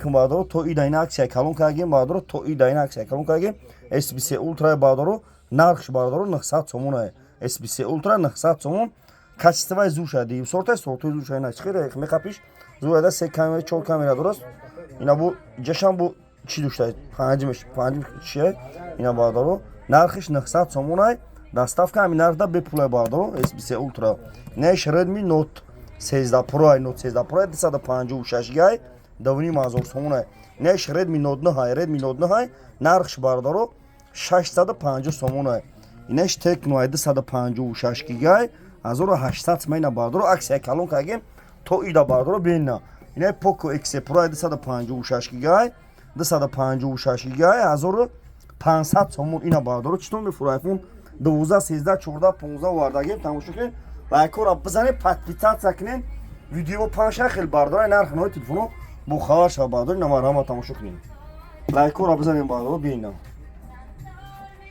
Алейкум, бародаро. То ида ина аксия калон кардагем, бародаро. То ида ина аксия калон кардагем. S23 Ultra, бародаро, нархш, бародаро, 900 сомон. S23 Ultra 900 сомон. Качествои зуша дим. Сортай сортои зуша ина чихира мехапиш. Зура се камера, чор камера дораст. Ина бу ҷашан бу чӣ дошта? Панҷмиш, панҷ чие? Ина, бародаро, нархиш 900 сомон. Доставка ҳамин нархда бепулай, бародаро, S23 Ultra. Инаш Redmi Note 13 Pro, Note 13 Pro 256 гай, 2500 сомон. Инаш Redmi Note 9, Redmi Note 9, нархш, бародаро, 650 сомон. Инаш Tecno 256 гигай, 1800 сомон. Ина, бародаро, аксия калон кардем то ида, бародаро, бина. Ина Poco X Pro 256 гигай, 256 гигай, 1500 сомон. Ина, бародаро, читон мефура? iPhone 12, 13, 14, 15 овардагем, тамошо кунед, лайкора бизанед, подписаться кунед. Видео панша хел, бародаро, нархи нави телефоно бохабар шава, бародаро. Ина, марҳамат, тамошо кунед, лайкора бизанед, бародаро, бинам.